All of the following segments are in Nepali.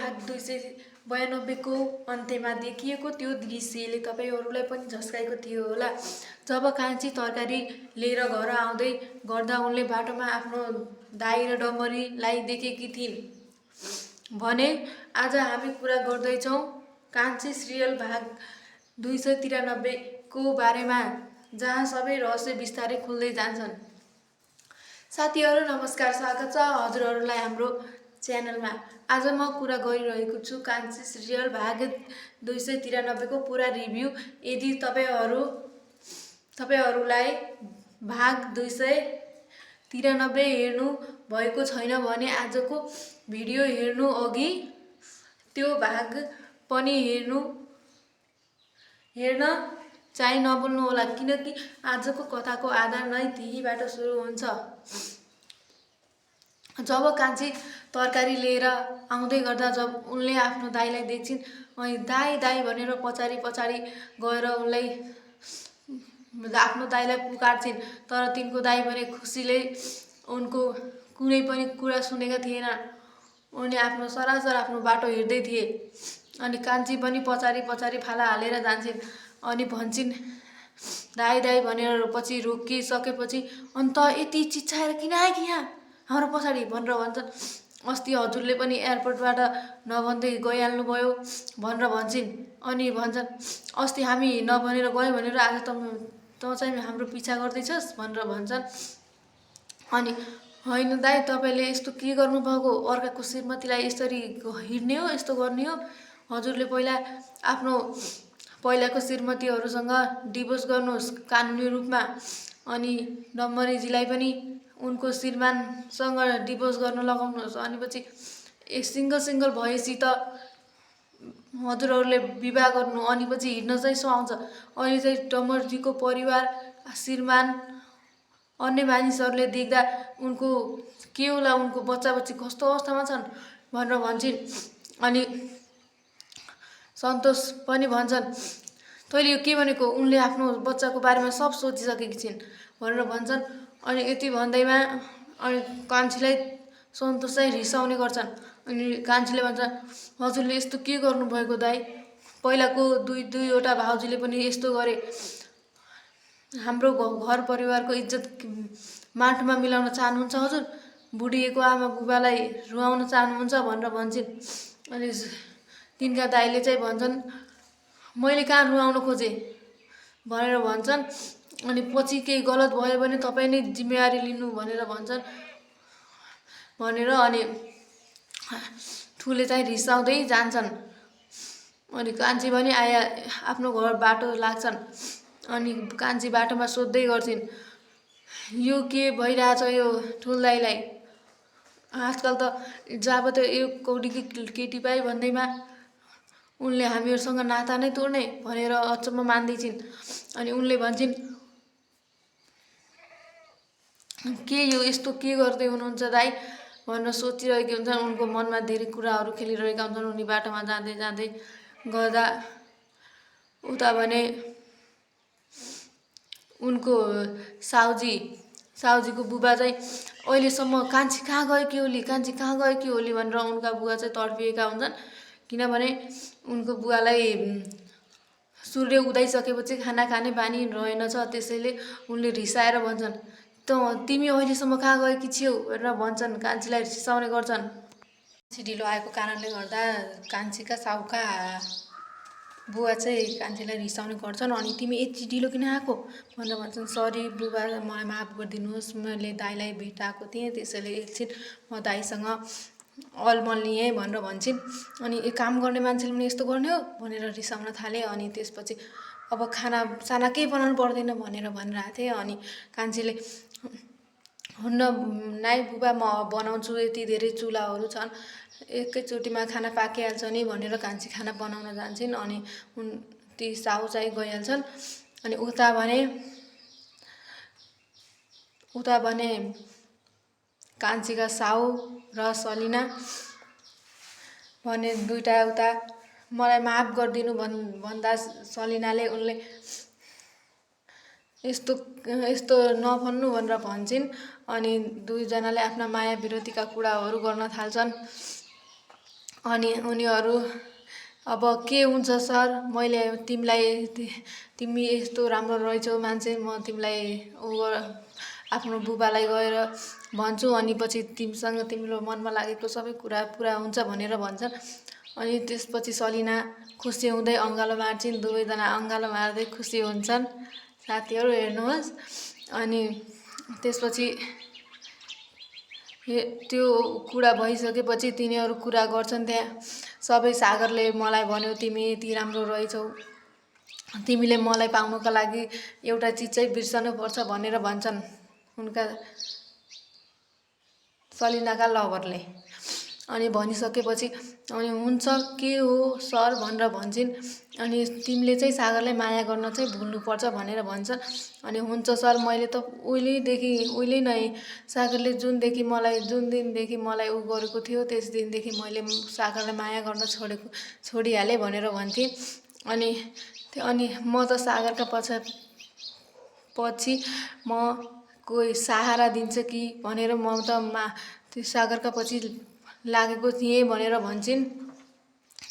भाग 292 को अन्त्यमा देखिएको त्यो दृश्यले तपाईहरुलाई पनि झस्काएको थियो होला। जब कान्छी तरकारी लिएर घर आउँदै गर्दा उनले बाटोमा आफ्नो दाइ र डमरीलाई देखेकी थिइन् भने आज हामी कुरा गर्दैछौं कान्छी सिरियल भाग 293 को बारेमा, जहाँ सबै रहस्य बिस्तारै खुल्दै जान्छन्। साथीहरु नमस्कार, स्वागत छ हजुरहरुलाई हाम्रो च्यानलमा। आज म कुरा गरिरहेको छु कान्छी सिरियल भाग 293 को पूरा रिभ्यू। यदि तपाईहरुलाई भाग 293 हेर्नु भएको छैन भने आजको भिडियो हेर्नु अघि त्यो भाग पनि हेर्न चाहिँ नभुल्नु होला, किनकि आजको कथाको आधार नै त्यहीबाट सुरु हुन्छ। जब कान्छी तरकारी लिएर आउँदै गर्दा जब उनले आफ्नो दाइलाई देख्छिन् अनि दाइ दाइ भनेर पछाडी गएर उनलाई आफ्नो दाइलाई पुकार्छिन्, तर तिनको दाइ भने खुसीले उनको कुनै पनि कुरा सुनेका थिएन। उनले आफ्नो सरासर आफ्नो बाटो हिँड्दै थिए अनि कान्छी पनि पछाडी फाला हालेर जान्छिन् अनि भन्छिन् दाइ दाइ भनेर पछि रोकिसकेपछि अन्त यति चिच्चाएर किन आएकी यहाँ हाम्रो पछाडी भनेर भन्छन्। अस्ति हजुरले पनि एयरपोर्टबाट नभन्दै गइहाल्नु भयो भनेर भन्छिन् अनि भन्छन् अस्ति हामी नभनेर गयो भनेर आज त चाहिँ हाम्रो पिछा गर्दैछस् भनेर भन्छन्। अनि हैन दाइ तपाईले यस्तो के गर्नु भएको, अर्काको श्रीमतीलाई यसरी हिड्ने हो, यस्तो गर्ने हो। हजुरले आफ्नो पहिलाको श्रीमतीहरुसँग डिभोर्स गर्नुहोस् कानुनी रूपमा, अनि डम्बरीजीलाई पनि उनको श्रीमानसँग डिभोर्स गर्न लगाउनुहोस्। अनि पछि सिंगल भएपछि त हजुरहरुले विवाह गर्नु अनि पछि हिड्न चाहिँ सुहाउँछ। अहिले चाहिँ डम्बरीजीको परिवार, श्रीमान, अन्य मानिसहरुले देख्दा उनको के होला, उनको बच्चा कस्तो अवस्थामा छन् भनेर भन्छिन्। अनि सन्तोष पनि भन्छन् तैले यो के भनेको, उनले आफ्नो बच्चाको बारेमा सब सोचिसकेकी छिन् भनेर भन्छन्। अनि यति भन्दैमा अनि कान्छीलाई सन्तोष चाहिँ रिसाउने गर्छन्। अनि कान्छीले भन्छन् हजुरले यस्तो के गर्नु भएको दाइ, पहिलाको दुईवटा भाउजूले पनि यस्तो गरे, हाम्रो घर परिवारको इज्जत माटोमा मिलाउन चाहनुहुन्छ हजुर, बुढिएको आमा बुबालाई रुवाउन चाहनुहुन्छ भनेर भन्छिन्। अनि तिनका दाइले चाहिँ भन्छन् मैले कहाँ रुवाउन खोजे भनेर भन्छन्। अनि पछि केही गलत भयो भने तपाई नै जिम्मेवारी लिनु भनेर भन्छन् भनेर अनि ठुले चाहिँ रिसाउँदै जान्छन्। अनि कान्छी पनि आफ्नो घर बाटो लाग्छन्। अनि कान्छी बाटोमा सोध्दै गर्छिन् यो के भइरहेछ यो ठुल दाइलाई, आजकल त जब त यो कौडीकी केटी पाइ भन्दैमा उनले हामीहरुसँग नाता नै तोड्ने भनेर अचम्म मान्दैछिन्। अनि उनले भन्छिन् के यो यस्तो के गर्दै हुनुहुन्छ दाइ भनेर सोचिरहेकी हुन्छन्। उनको मनमा धेरै कुराहरू खेलिरहेका हुन्छन्। उनी बाटोमा जाँदै गर्दा उता भने उनको साउजीको बुबा चाहिँ अहिलेसम्म कान्छी कहाँ गएकी होली भनेर उनका बुवा चाहिँ तडपिएका हुन्छन्। किनभने उनको बुवालाई सूर्य उदाइसकेपछि खाना खाने बानी रहेनछ, त्यसैले उनले रिसाएर भन्छन् तिमी अहिलेसम्म कहाँ गएकी छियौ भनेर भन्छन्, कान्छीलाई रिसाउने गर्छन्। ढिलो आएको कारणले गर्दा कान्छीका साउका बुवा चाहिँ कान्छीलाई रिसाउने गर्छन्। अनि तिमी यति ढिलो किन आएको भनेर भन्छन्, सरी बुबा मलाई माफ गरिदिनुहोस्, मैले दाइलाई भेटाएको थिएँ त्यसैले एकछिन म दाइसँग अलमल लिएँ भनेर भन्छिन्। अनि एक काम गर्ने मान्छेले पनि यस्तो गर्ने हो भनेर रिसाउन थाले। अनि त्यसपछि अब खाना केही बनाउनु पर्दैन भनेर भनिरहेको थिएँ। अनि कान्छीले हुन्न नाइ बुबा म बनाउँछु, यति धेरै चुलाहरू छन्, एकैचोटिमा खाना पाकिहाल्छ नि भनेर कान्छी खाना बनाउन जान्छन्। अनि ती साउ चाहिँ गइहाल्छन्। अनि उता भने कान्छीका साउ र सलिना भने दुईटा उता मलाई माफ गरिदिनु भन्दा सलिनाले उनले यस्तो नभन्नु भनेर भन्छिन्। अनि दुईजनाले आफ्ना माया विरतिका कुराहरू गर्न थाल्छन्। अनि उनीहरू अब के हुन्छ सर, मैले तिमी यस्तो राम्रो रहेछौ मान्छे, म तिमीलाई आफ्नो बुबालाई गएर भन्छु, अनि पछि तिमीसँग तिम्रो मनमा लागेको सबै कुरा पुरा हुन्छ भनेर भन्छन्। अनि त्यसपछि सलिना खुसी हुँदै अँगालो मार्छिन्, दुवैजना अँगालो मार्दै खुसी हुन्छन्। साथीहरू हेर्नुहोस्। अनि त्यसपछि त्यो कुरा भइसकेपछि तिनीहरू कुरा गर्छन् त्यहाँ सबै। सागरले मलाई भन्यो तिमी यति राम्रो रहेछौ, तिमीले मलाई पाउनुको लागि एउटा चिज चाहिँ बिर्सनुपर्छ भनेर भन्छन् उनका सलिनाका लभरले। अनि भनिसकेपछि अनि हुन्छ के हो सर भनेर भन्छन्। अनि तिमीले चाहिँ सागरलाई माया गर्न चाहिँ भुल्नुपर्छ भनेर भन्छन्। अनि हुन्छ सर, मैले त उहिले नै सागरले जुन दिनदेखि मलाई उ गरेको थियो त्यस दिनदेखि मैले सागरलाई माया गर्न छोडिहालेँ भनेर भन्थे। अनि म त सागरका पछि म कोही सहारा दिन्छ कि भनेर म त त्यो सागरका पछि लागेको थिएँ भनेर भन्छन्।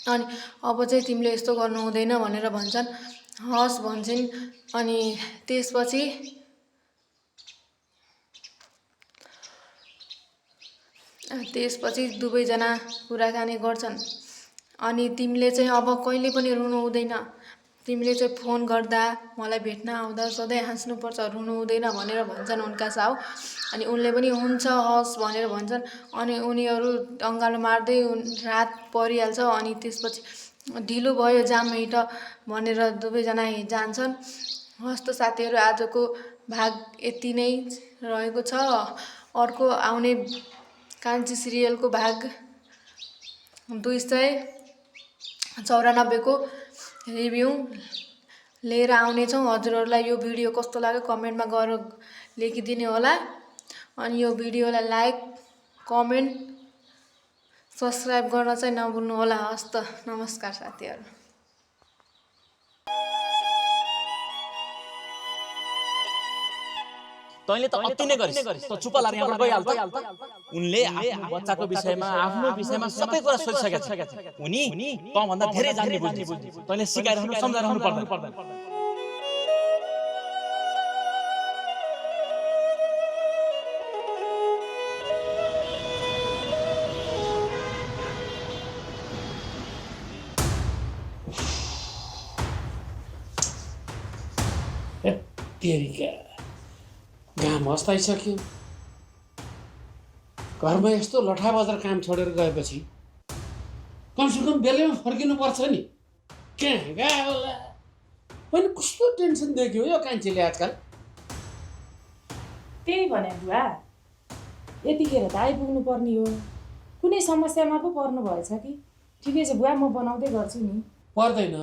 अनि अब चाहिँ तिमीले यस्तो गर्नु हुँदैन भनेर भन्छन्। हस् भन्छन्। अनि त्यसपछि दुवैजना कुराकानी गर्छन्। अनि तिमीले चाहिँ अब कहिले पनि रुनु हुँदैन, तिमीले चाहिँ फोन गर्दा मलाई भेट्न आउँदा सधैँ हाँस्नुपर्छ, रुनु हुँदैन भनेर भन्छन् उनका साउ। अनि उनले पनि हुन्छ हस् भनेर भन्छन्। अनि उनीहरू अँगालो मार्दै रात परिहाल्छ। अनि त्यसपछि ढिलो भयो जाम हिँड भनेर दुवैजना जान्छन्। हस् त साथीहरू, आजको भाग यति नै रहेको छ। अर्को आउने कान्छी सिरियलको भाग 294 को रिभ्यू लिएर आउनेछौँ। हजुरहरूलाई यो भिडियो कस्तो लाग्यो कमेन्टमा गएर लेखिदिनु होला। अनि यो भिडियोलाई लाइक, कमेन्ट, सब्सक्राइब गर्न चाहिँ नभुल्नु होला। हस् त, नमस्कार साथीहरू। तैँले त अति नै गरिस्, त चुप लाएर यहाँबाट गइहाल त। उनले आफ्नो बच्चाको विषयमा, आफ्नो विषयमा सबै कुरा सोचिसकेका छन्। उनी तँभन्दा धेरै जान्ने बुझ्ने। तैँले सिकाइरहनु, सम्झाइरहनु पर्दैन। तेरिका घाम हस्ताइसक्यो। घरमा यस्तो लठा बजार काम छोडेर गएपछि कमसेकम बेलैमा फर्किनुपर्छ नि। कहाँ गयो होला? पनि कस्तो टेन्सन देख्यो यो कान्छीले आजकल। त्यही भने बुवा, यतिखेर त आइपुग्नु पर्ने हो। कुनै समस्यामा पो पर्नु भएछ कि? ठिकै छ बुवा, म बनाउँदै गर्छु नि। पर्दैन,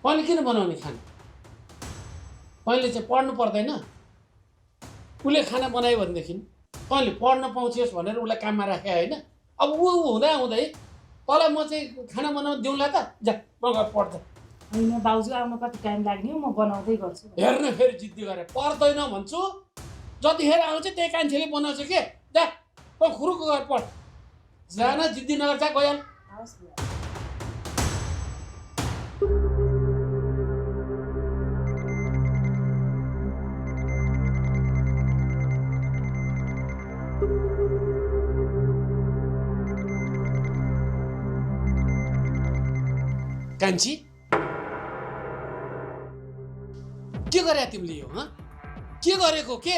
मैले किन बनाउने खाना? मैले चाहिँ पढ्नु पर्दैन? उसले खाना बनायो भनेदेखि तैँले पढ्न पाउँछस् भनेर उसलाई काममा राखे होइन? अब ऊ हुँदा हुँदै तँलाई म चाहिँ खाना बनाउनु दिउँला त? जा पढ्छ। होइन बाउजू, आउन कति टाइम लाग्ने हो, म बनाउँदै गर्छु। हेर्न फेरि जिद्दी गरे पर्दैन भन्छु। जतिखेर आउँछ त्यही कान्छेले बनाउँछ के? जा खुरुको गएर पढ। जान, जिद्दी नगर, जा गइहाल। हवस् बुवा। कान्छी, के गरे तिमीले यो? के गरेको के?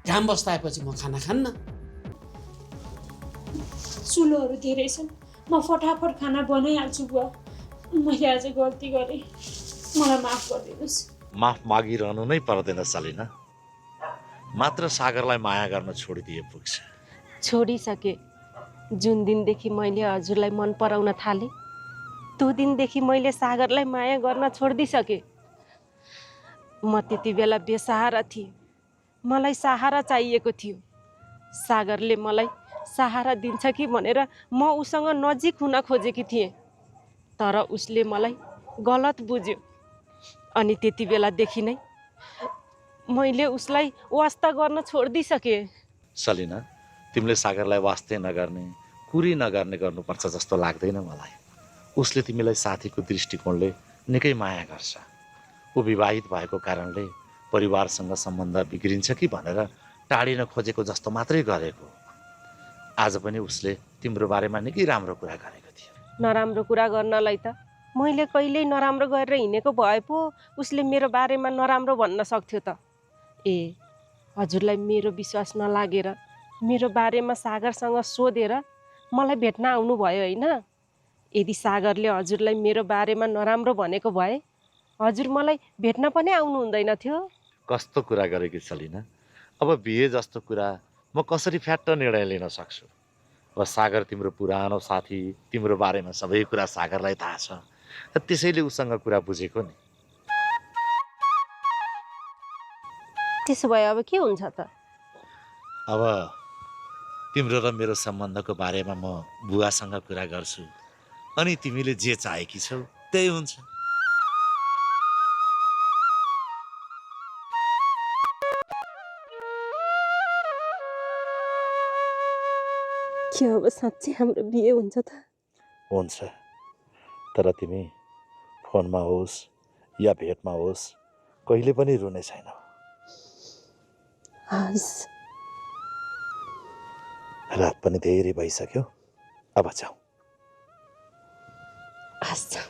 घाम बस्ताएपछि म खाना खान्न। चुलोहरू धेरै छन्, म फटाफट खाना बनाइहाल्छु बुवा। मैले आज गल्ती गरेँ, मलाई माफ गरिदिनुहोस्। माफ मागिरहनु नै पर्दैन सलिना। मात्र सागरलाई माया गर्न छोडिदिए पुग्छ। छोडिसके। जुन दिनदेखि मैले हजुरलाई मन पराउन थालेँ त्यो दिनदेखि मैले सागरलाई माया गर्न छोडिदिसकेँ। म त्यति बेला बेसहारा थिएँ, मलाई सहारा चाहिएको थियो। सागरले मलाई सहारा दिन्छ कि भनेर म उसँग नजिक हुन खोजेकी थिएँ, तर उसले मलाई गलत बुझ्यो। अनि त्यति बेलादेखि नै मैले उसलाई वास्ता गर्न छोडिदिसकेँ। सलिना, तिमीले सागरलाई वास्ता नगर्ने, कुरी नगर्ने गर्नुपर्छ जस्तो लाग्दैन मलाई। उसले तिमीलाई साथीको दृष्टिकोणले निकै माया गर्छ। ऊ विवाहित भएको कारणले परिवारसँग सम्बन्ध बिग्रिन्छ कि भनेर टाढिन खोजेको जस्तो मात्रै गरेको। आज पनि उसले तिम्रो बारेमा निकै राम्रो कुरा गरेको थियो। नराम्रो कुरा गर्नलाई त मैले कहिल्यै नराम्रो गरेर हिँडेको भए पो उसले मेरो बारेमा नराम्रो भन्न सक्थ्यो त। ए हजुरलाई मेरो विश्वास नलागेर मेरो बारेमा सागरसँग सोधेर मलाई भेट्न आउनुभयो होइन? यदि सागरले हजुरलाई मेरो बारेमा नराम्रो भनेको भए हजुर मलाई भेट्न पनि आउनु हुँदैन थियो। कस्तो कुरा गरेकी सलिना। अब बिहे जस्तो कुरा म कसरी फ्याट्ट निर्णय लिन सक्छु? अब सागर तिम्रो पुरानो साथी, तिम्रो बारेमा सबै कुरा सागरलाई थाहा छ। त्यसैले उसँग कुरा बुझेको नि। त्यसो भए अब के हुन्छ त? अब तिम्रो र मेरो सम्बन्धको बारेमा म बुवासँग कुरा गर्छु, अनि तिमीले जे चाहेकी छौ त्यही हुन्छ। के अब साँच्चै हाम्रो बिहे हुन्छ त? हुन्छ, तर तिमी फोनमा होस् या भेटमा होस् कहिले पनि रुने छैनौ। हस्। रात पनि धेरै भइसक्यो, अब जाऊ। हस्।